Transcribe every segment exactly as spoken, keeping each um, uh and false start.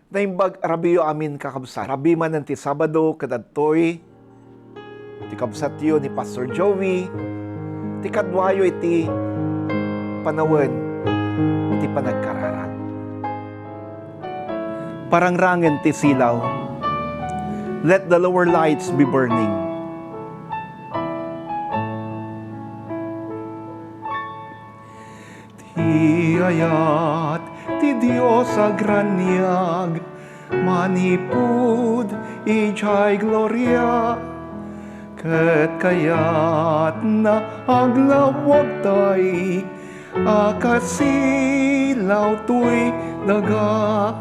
Naimbag a rabiyo amin, kakabsat. Rabii manen ti Sabado ket adtoy ti kabsatyo ni Pastor Joey, ti kaduayo iti panawen iti panagkararag. Parangrangen ti silaw. Let the lower lights be burning. Ti ayat ti Dios agraniag manipud idiay gloria, ket kayatna aglawag tay a kasilaw toy daga.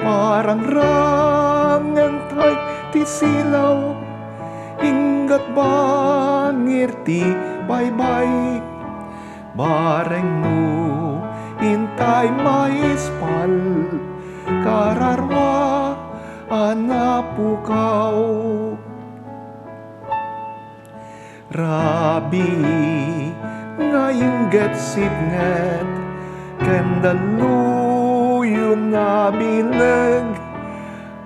Parangrangen tay ti silaw, inggat bangir ti baybay. Bareng no intay maispal, kararua a napukaw. Rabii nga ingget sipnget ken dalluyon a bileg,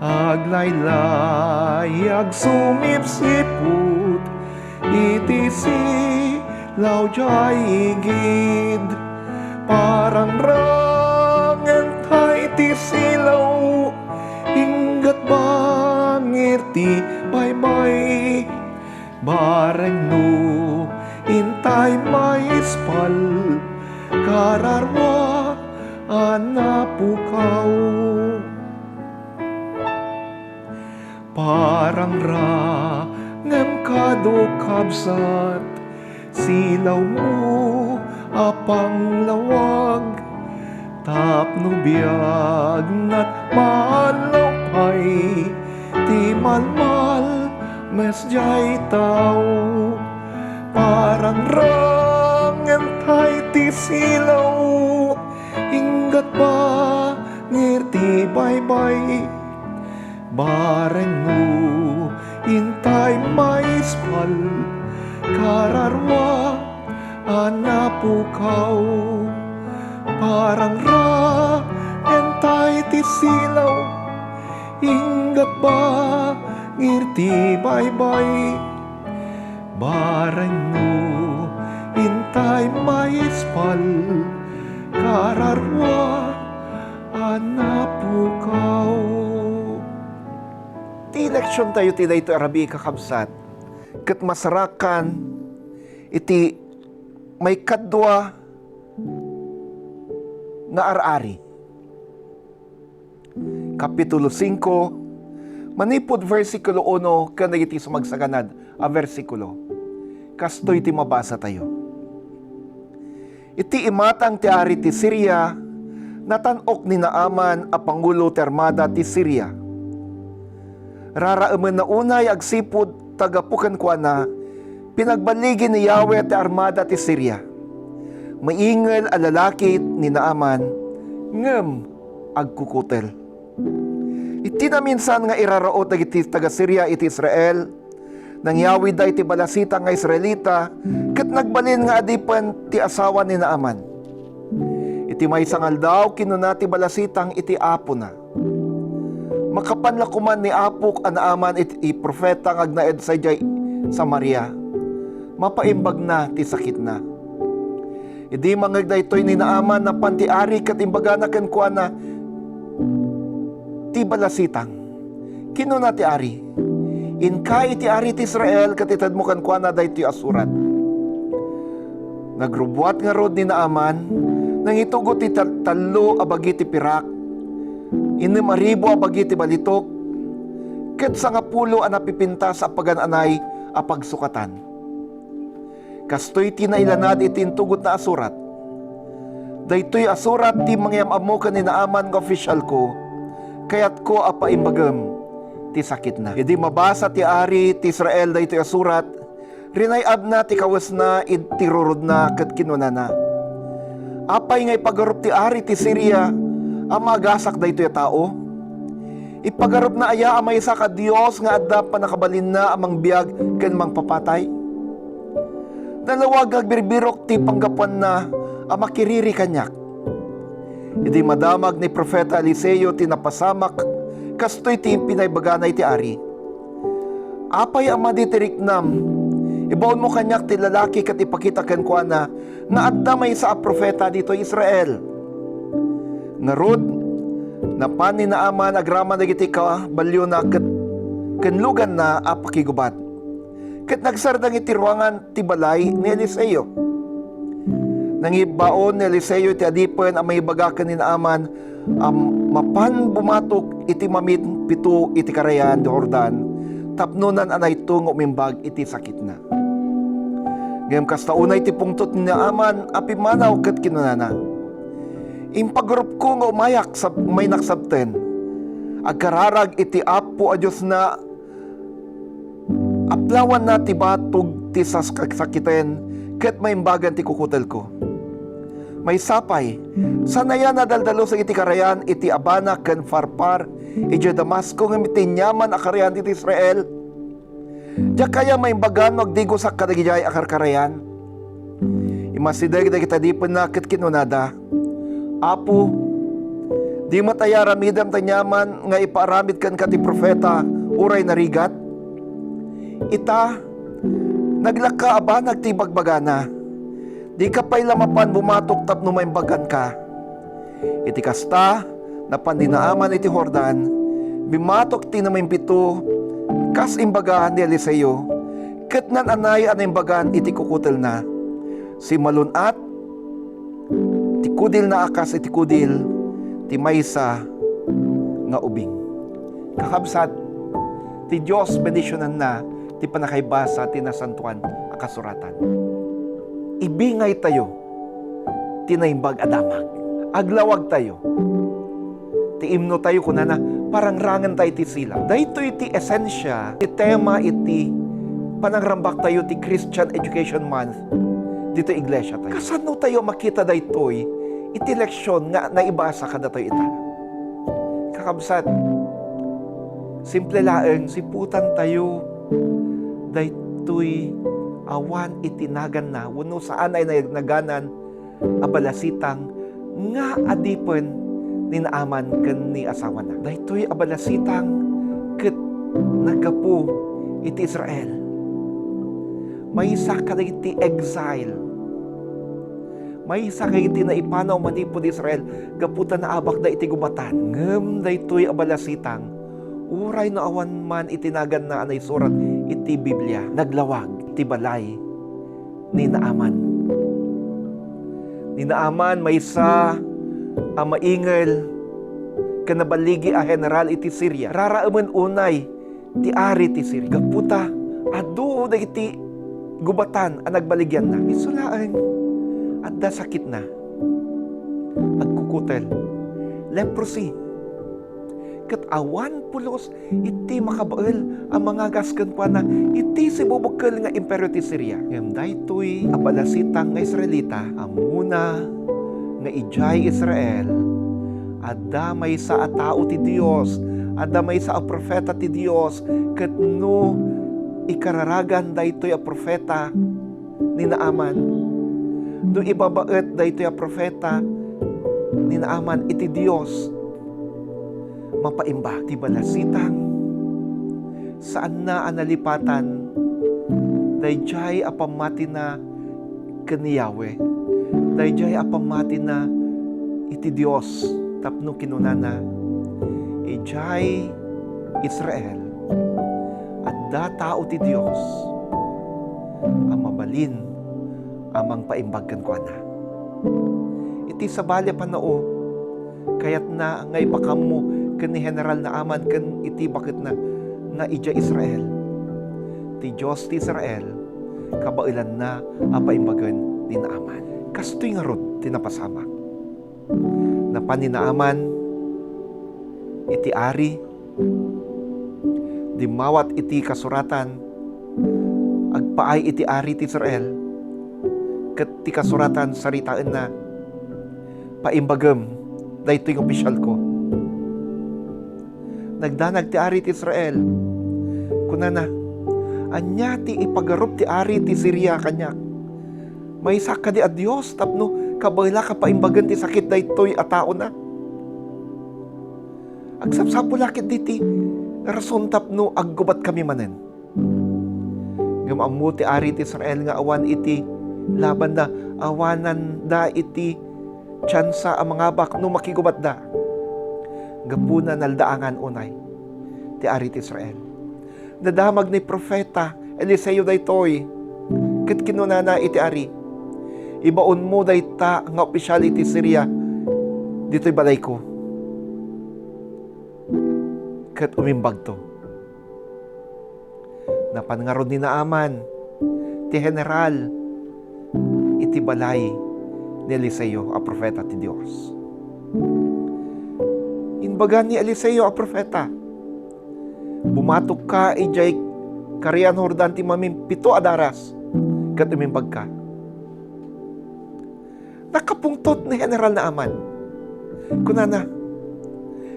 aglaylay, agsumipsiput iti silaw diay igid. Parangrangen tay ti silaw, inggat bangir ti baybay. Bareng no intay maispal, kararua a napukaw. Parangrangem kado, kabsat, silawmo a panglawag, tapno biagnat maalaw pay ti malmalmes diay tao. Parangrangen tay ti silaw, inggat bangir ti baybay. Bareng no intay maispal, kararua a napukaw. Parangrangen tay ti silaw, inggat bangir ti baybay. Bareng no intay maispal, kararua a napukaw. Ti leksiontayo ti daytoy a rabii, kakabsat, ket masarakan iti maikadua nga ar-ari. Kapitulo singko, manipud bersikulo uno ken dagiti sumagsaganad a bersikulo. Kastoy ti mabasatayo. Iti imatang ti ari ti Siria, natan-ok ni Naaman a pangulo ti armada ti Siria. Raraemenna unay agsipud ta gapu kenkuana, pinagballigi ni Yahweh ti armada ti Siria. Maingel a lalaki ni Naaman, ngem agkukutel. Iti naminsan nga iraraot dagiti taga-Siria iti Israel, nangyawidda iti balasitang nga Israelita ket nagbalin nga adipen ti asawa ni Naaman. Iti maysa nga aldaw, kinuna ti balasitang iti apona, "Makapan la koman ni apok a Naaman iti profeta nga agnaed sadiay Samaria. Mapaimbagna ti sakitna." Idi mangngeg daytoy ni Naaman, napan ti ari ket imbagana kenkuana ti balasitang. Kinuna ti ari, "Inka iti ari ti Israel ket itedmo kenkuana daytoy a surat." Nagrubbuat ngarud ni Naaman, nangitugot ti tal-, tallo a bagi ti pirak, innem a ribu a bagi ti balitok, ket sangapulo a napipintas a pagan-anay a pagsukatan. Kastoy ti nailanad iti intugotna a surat, "Daytoy a surat ti mangyam-ammo ken ni Naaman nga ofisialko. Kayatko a paimbagem ti sakitna." Idi mabasa ti ari ti Israel daytoy a surat, rinay-abna ti kawesna iti rurudna ket kinunana, "Apay nga ipagarup ti ari ti Siria a maagasak daytoy a tao? Ipagarupna aya a maysa a dios nga adda pannakabalinna a mangbiag ken mangpapatay? Nalawag nga agbirbirok ti panggapuanna a makiriri kaniak. Idi madamag ni Profeta Eliseo ti napasamak, kastoy ti pinaibagana iti ari, "Apay a madi ti riknam? Ibaonmo kaniak ti lalaki ket ipakita kenkuana nga adda maysa a profeta ditoy Israel." Ngarud, napan ni Naaman agraman dagiti kabaliona ket ken luganna a pakigubat. Ket nagsardeng iti ruangan ti balay ni Eliseo. Nangibbaon ni Eliseo iti adipen a mangibaga ken ni Naaman a mapan bumatok iti mamit pito iti karayan ti Jordan tapno naan-anayto nga umimbag iti sakitna. Ngem kasta unay ti pungtot ni Naaman a pimmanaw ket kinunana, "Impagarupko nga umayak sab-, umaynak sabten. Agkararag iti Apo a Diosna, aplawanna ti batog ti sas-, sakiten ket maimbagan ti kukutelko. Maysa pay, saan aya nadaldalusek iti karayan iti Abana ken Farpar idiay Damasco ngem iti aniaman a karayan iti Israel? Diak aya maimbagan no agdigosak kadagidiay a karkarayan?" Immasideg dagiti adipenna ket kinunada, "Apo, di met aya aramidem ti aniaman nga ipaaramid kenka ti profeta uray narigat? Ita, naglaka a banag ti ibagbagana. Dika pay la mapan bumatok tapno maimbaganka." Iti kasta, napan ni Naaman iti Jordan, bimmatok ti namimpito, kas imbaga ni Eliseo, ket naan-anay a naimbagan iti kukutelna. Simmalun-at ti kudilna a kas iti kudil ti maysa nga ubing. Kakabsat, ti Dios bendisionanna ti pannakaibasa ti Nasantoan a Kasuratan. Ibingaytayo ti naimbag a damag. Aglawagtayo. Ti imnotayo kunana, "Parangrangentayo ti sila." Daytoy ti esensia ti tema iti panangrambaktayo ti Christian Education Month ditoy iglesiatayo. Kasanotayo makita daytoy iti leksion nga naibasa kadatayo ita? Kakabsat, simple laeng, siputantayo daytoy awan iti naganna wenno saan a naganan a balasitang nga adipen ni Naaman ken ni asawana. Daytoy a balasitang ket naggapu iti Israel. Maysa kadagiti exile. Maysa kadagiti naipanaw manipud Israel gapu ta naabakda iti gubatan. Ngem daytoy a balasitang, uray no awan man iti naganna a naisurat iti Biblia, naglawag ti balay ni Naaman. Ni Naaman maysa a maingel ken naballigi a general iti Siria. Raraemen unay ti ari ti Siria. Gapu ta adu dagiti gubatan a nagbaligianna. Isu laeng, adda sakitna. Agkukutel. Leprosy. Ket awan pulos iti makabael a mangagas kenkuana iti sibubukkel nga imperio ti Siria. Ngem daytoy a balasitang nga Israelita, ammona nga idiay Israel, adda maysa a tao ti Dios, adda maysa a profeta ti Dios, ket no ikararagan daytoy a profeta ni Naaman, no ibabaet daytoy a profeta ni Naaman iti Dios, mapaimbag. Ti balasitang, saanna a nalipatan daydiay a pammatina ken ni Yahweh, daydiay a pammatina iti Dios, tapno kinunana, "Idiay Israel, adda tao ti Dios a mabalin a mangpaimbag kenkuana." Iti sabali a pannao, kayatna nga ipakammo ken ni General Naaman ken iti baketna nga idiay Israel. Ti Dios ti Israel, kabaelanna a paimbagen ni Naaman. Kastoy ngarud ti napasamak. Napan ni Naaman iti ari, dimmawat iti kasuratan, agpaay iti ari ti Israel, ket ti kasuratan saritaenna, "Paimbagem daytoy nga opisyalko." Nagdanag ti ari ti Israel. Kunana, "Ania ti ipagarup ti ari ti Siria kaniak? Maysa kadi a Dios tapno Kabaelak a paimbagen ti sakit daytoy a taona. Agsapsapulak iti rason tapno aggubatkami manen. Ngem ammo ti ari ti Israel nga awan iti labanda, awananda iti tiansa a mangabak no makigubatda. Gapuna, naldaangan unay ti ari ti Israel. Nadamag ni profeta Eliseo daytoy, ket kinunana iti ari, "Ibaonmo dayta nga opisyal iti Siria ditoy balayko." Ket umimbagto. Napan ngarud ni Naaman, ti general, iti balay ni Eliseo a profeta ti Dios. Imbaga ni Eliseo a profeta, "Bumatokka idiay Karian Jordan ti mamimpito a daras, ket umimbagka." Nakapungtot ni General Naaman. Kunana,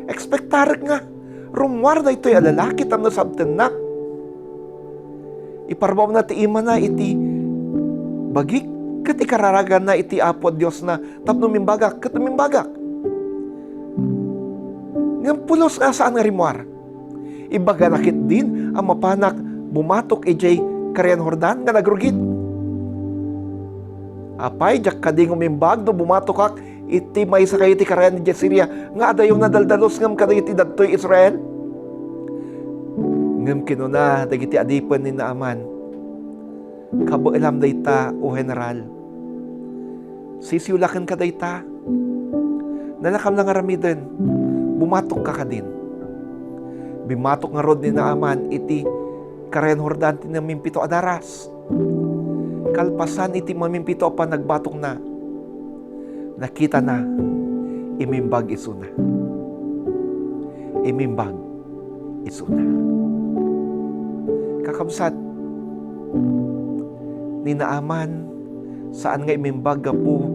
"Ekspektarek nga rummuar daytoy a lalaki tapno sabtennak. Iparbawna ti imana iti bagik ket ikararaganna iti Apo a Diosna tapno umimbagak ket umimbagak." Ngem pulos nga saan nga rimmuar. Ibagana ketdin a mapanak bumatok idiay Karian Jordan nga nagrugit. Apay, diak kadi nga umimbag no bumatokak iti maysa kayo ti karayan idiay Siria nga adayo nadaldalus ngem kadagiti dadtoy Israel? Ngem kinuna dagiti adipen ni Naaman, "Kabaelam dayta, O General. Sisiulakenka dayta. Nalakam la nga aramiden. Bumatokka kadin." Bimmatok ngarud ni Naaman iti Karayan Jordan ti mamimpito a daras. Kalpasan iti mamimpito a panagbatokna, nakitana, imimbag isuna. Imimbag isuna. Kakabsat, ni Naaman, saan nga imimbag gapu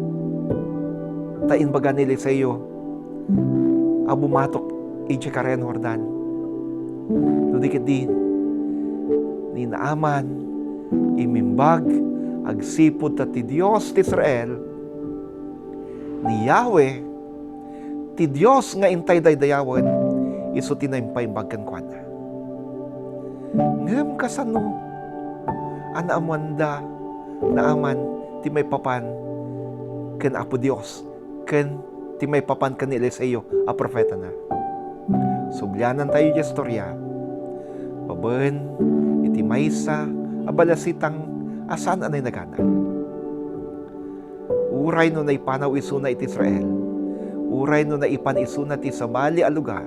ta imbaga ni Eliseo a bumatok idiay Karayan Jordan. No di ketdi, ni Naaman, imimbag agsipud ta ti Dios ti Israel, ni Yahweh, ti Dios nga intay daydayawen, isu ti naimpaimbag kenkuana. Ngem kasano a naammoanda Naaman ti maipapan ken Apo Dios ken ti maipapan ken ni Eliseo a profetana? Sublianantayo ti istorya babaen iti maysa a balasitang a saan a nainagana. Uray no naipanaw isuna iti Israel, uray no naipan isuna ti sabali a lugar,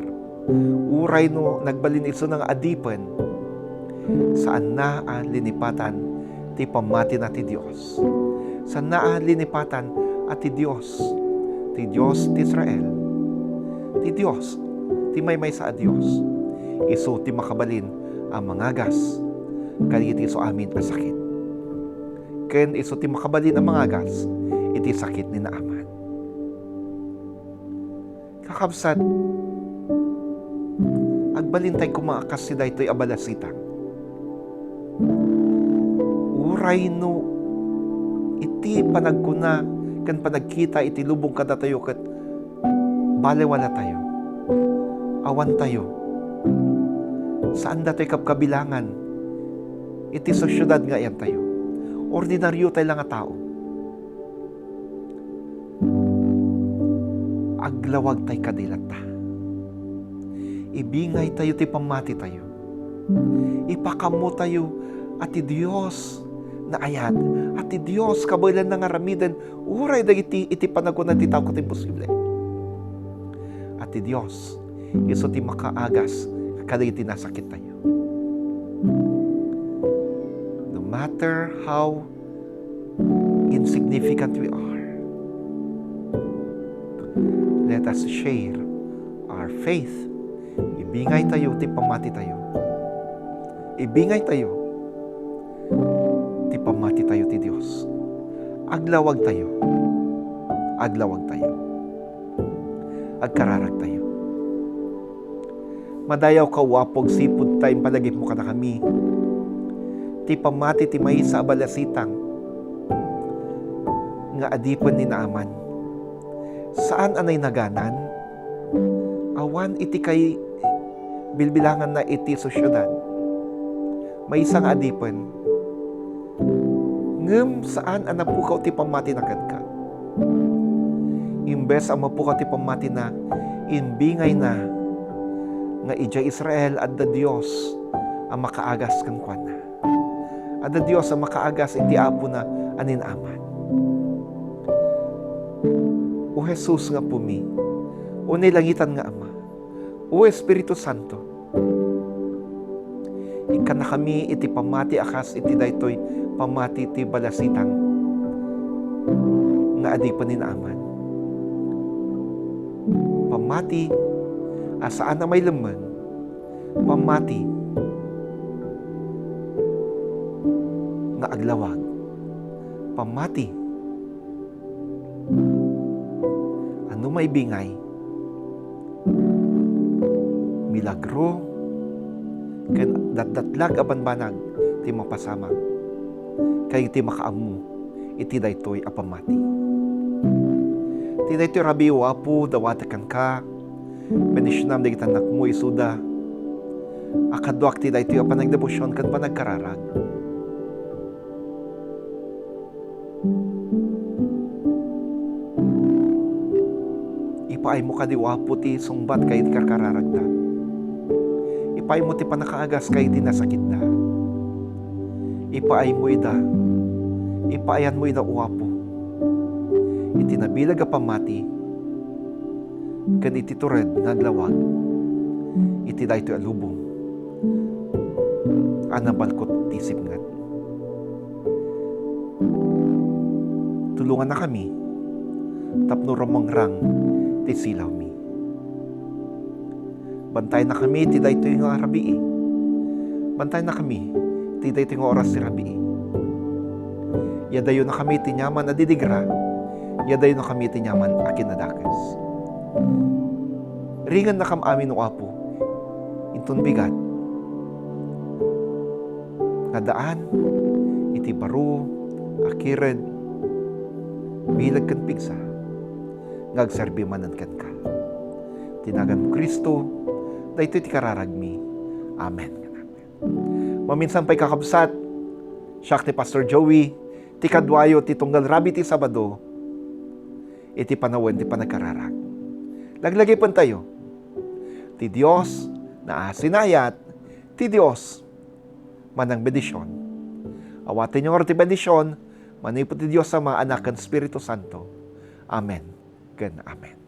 uray no nagbalin isuna nga adipen, saanna a linipatan ti pammatina ti Dios. Saanna a linipatan a ti Dios, ti Dios ti Israel, ti Dios ti maymaysa a Dios, isu ti makabalin a mangagas kadagiti isu amin a sakit. Ken isu ti makabalin a mangagas iti sakit ni Naaman. Kakabsat, agbalintay koma a kas daytoy a balasitang. Uray no iti panagkuna ken panagkita iti lubong kadatayo ket balewalatayo, awantayo, saan datoy kabkabilangan iti sosiedad nga ayantayo. Ordinario tay la nga tao. Aglawagtay kadi latta. Ibingaytayo ti pammatitayo. Ipakammotayo a ti Dios naayat, a ti Dios kabaelanna nga aramiden uray dagiti iti panagkuna ti tao ket imposible. A ti Dios isu ti makaagas kadagiti nasakittayo. No matter how insignificant we are, let us share our faith. Ibingaytayo ti pammatitayo. Ibingaytayo ti pammatitayo ti Dios. Aglawagtayo. Aglawagtayo. Agkararagtayo. Madayawka, O Apo, agsipud ta impalagipmo kadakami ti pammati ti maysa a balasitang. nga adipen ni Naaman. Saan a nainaganan, awan iti kay bilbilanganna iti sosiedad. Maysa nga adipen, ngem saan a napukaw ti pammatina kenka. Imbes a mapukaw ti pammatina, imbingayna nga idiay Israel adda Dios a makaagas kenkuana. Adda Dios a makaagas iti apona a ni Naaman. O Jesus nga Apomi, o nailangitan nga Ama, o Espiritu Santo, ikkannakami iti pammati a kas iti daytoy pammati ti balasitang nga adipen ni Naaman. Pammati a saan a mailemmeng. Pammati nga aglawag. Pammati a no maibingay, milagro, ken datdatlag a banbanag ti mapasamak ken ti makaammo iti daytoy a pammati. Iti daytoy rabii, O Apo, dawatek kenka, bendisionam dagiti annakmo isuda a kaduak ti daytoy a panagdebosion ken panagkararag. Ipaaymo kadi, O Apo, ti sungbat ken iti karkararagda. Ipaaymo ti pannakaagas ken iti nasakitda. Ipaaymo ida. Ipaayanmo ida, O Apo, iti nabileg a pammati ken iti tured nga aglawag iti daytoy a lubong a nabalkot ti sipnget. Tulongannakami tapno rumangrang ti silawmi. Bantayannakami ti daytoy nga rabii. Bantayannakami ti daytoy nga oras ti rabii. Yadayonnakami ti niaman a didigra. Yadayonnakami ti niaman a kinadakes. Ringennakam amin, O Apo, inton bigat nga addaan iti baro a kired, bileg ken pigsa nga agserbi manen kenka. Iti nagan Cristo, daytoy ti kararagmi. Amen. Maminsan pay, kakabsat, siak ti Pastor Joey, ti kaduayo ti tunggal rabii ti Sabado iti panawen ti panagkararag. Laglagipentayo, ti Dios naasinayat, ti Dios manangbendision. Awatenyo ngarud ti bendision manipud ti Dios Ama, Anak, ken Espiritu Santo. Amen ken amen.